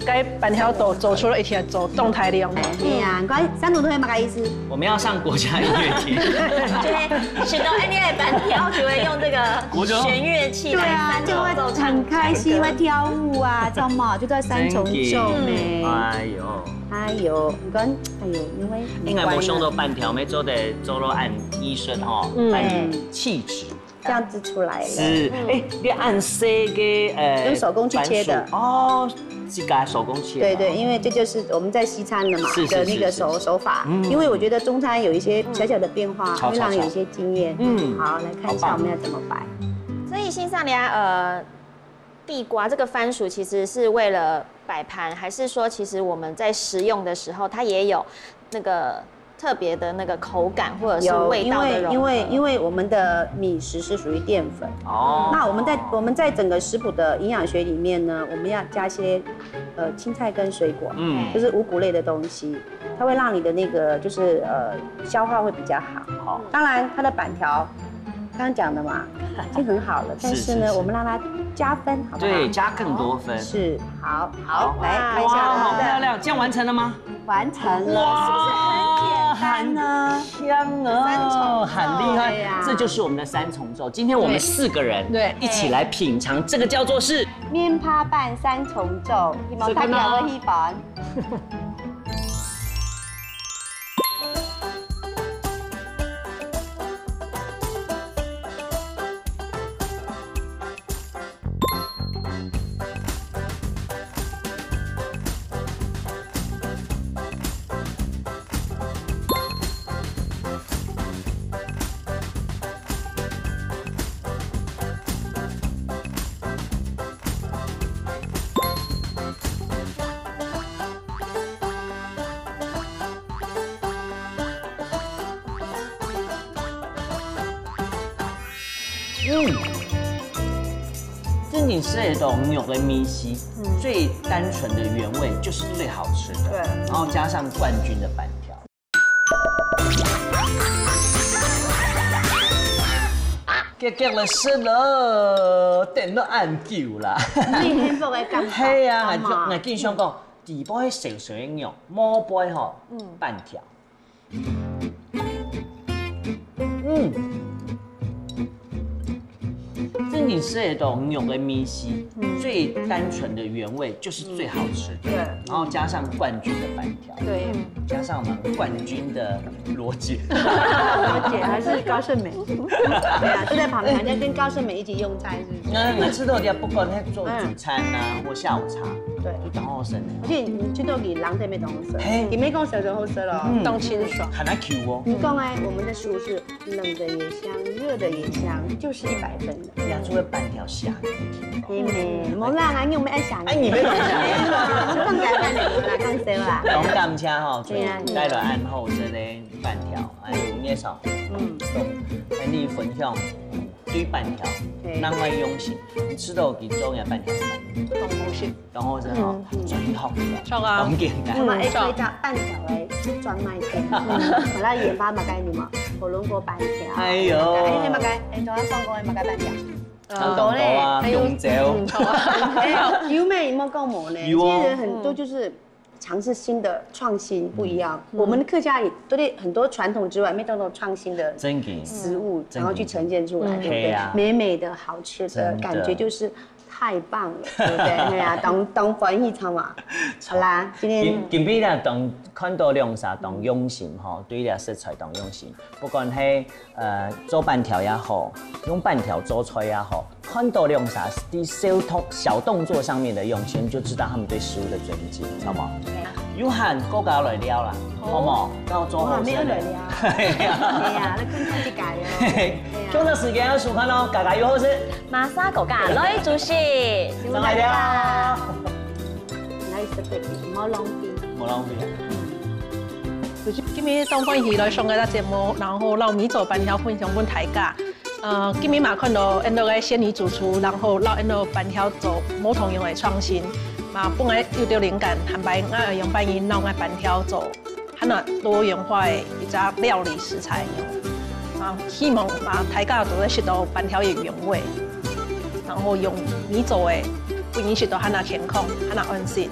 該粄條都做出來一天做當大量。哎呀，你看山東同學麼个意思？我們要上國家音樂廳。就會想到哎，你的粄條就會用這個國中弦樂器對啊，來就會很開心，會跳舞啊，知道嗎？就在三重奏呢。哎呦，哎呦，你看，哎呦，因為應該無想到粄條，要做得做到恁藝術吼，嗯恁氣質。這樣子出來了。是，哎，你恁細个，呃，用手工去切的番薯哦，自家手工切的哦。對對，因為這就是我們在西餐的嘛是是的那個是是手手法，嗯因為我覺得中餐有一些小小的變化，超會讓你有一超些經驗。嗯好，來看一下我們要怎麼擺。所以先生你啊，呃，地瓜這個番薯其實是為了擺盤，還是說其實我們在食用的時候，它也有那個特別的那個口感或者是有，味道的融合？因為因為因為我們的米食是屬於澱粉，哦，那我們在我們在整個食譜的營養學裡面呢，我們要加一些呃青菜跟水果，嗯就是五穀類的東西，它會讓你的那個就是呃消化會比較好。好，當然它的粄條，剛剛講的嘛，已經很好了，但是呢，是是我們讓它加分，好不好？對，加更多分。是，好，好好，來看一下哇，好我們的漂亮！這樣完成了嗎？完成了，哇是不是很簡蛋啊，香哦，三重奏，很厉害。对呀。这就是我们的三重奏。今天我们四个人对。一起来品尝，这个叫做是面帕拌三重奏，希望大家会喜欢。嗯，正经吃得到肉的味緒，嗯。最单纯的原味就是最好吃的，对。然后加上冠军的粄条。结结了事了，等了恁久啦。最幸福的感觉，系啊，好吗？我跟你说讲，底背小小的肉，毛背吼，嗯。粄条。 嗯，正经吃得到肉的味緒，嗯。最单纯的原味就是最好吃的，对。然后加上冠军的粄条，对。加上我们冠军的罗姐，罗姐还是高胜美，对啊，就在旁边，就跟高胜美一起用餐，是不是？那我吃到底不管他做主餐啊，嗯。或下午茶，对。都当好吃的。而且你去到你人都没东西，嘿。你没讲小时候吃了，嗯。当清爽。很难 Q 哦。你讲哎，我们的食物是冷的也香，热的也香，就是一百分的。呀，除了粄条香。嘿咩，无啦，啊，你有没有爱想？哎，你没有想。放假办的啦，讲笑啦。讲感谢吼，对啊。带了恁好食个粄条，还有月嫂，嗯。跟你分享对粄条，对。那么用心，你吃到几种的粄条是吗？当好食。 然后是吼，嗯，嗯。最好个，错啊。当然啦。嗯，那么，哎，所以叫粄条个专卖店，嗯，好啦，研发么个你嘛，火龙果粄条，哎呦。哎，那么个，哎，昨天放过那么个粄条，呃，很多啊，哎呦，红酒。嗯，错啊。哎，有没有没有讲过呢？有哦。现在人很多就是尝试新的创新，不一样。嗯。我们的客家也对很多传统之外，没有那种创新的真的。食物，真的。然后去呈现出来，对不对？嗯。对啊。美美的、好吃的感觉，真的。就是 太棒了，对不对？哎呀，当，当欢喜，知道吗？好啦，今天今，今晡日当看到兩儕當用心吼，对这食材当用心，不管系，呃，做粄条也好，用粄条做菜也好，看到两儕在小动，小动作上面的用心，就知道他们对食物的尊敬，知道吗？对啊。有閒过家来尞啦，好。好无？到做好哇，没有人尞。对啊，那看看去改哦。嘿嘿，对啊。共同时间要收看哦，家家有好食。 马上过家来煮食，上来了。来食个，莫浪费。莫浪费啊。就是今日当欢喜来上个节目，然后老米做粄条分享分大家。呃，今日嘛看到恁多个仙女主厨，然后老恁多粄条做无同样个创新，嘛本来有点灵感，坦白讲，用粄条，让个粄条做 还有多元化的一只料理食材。啊，希望嘛，大家都在食到粄条的原味，然后用米做的，不仅食到还有健康，还有安心。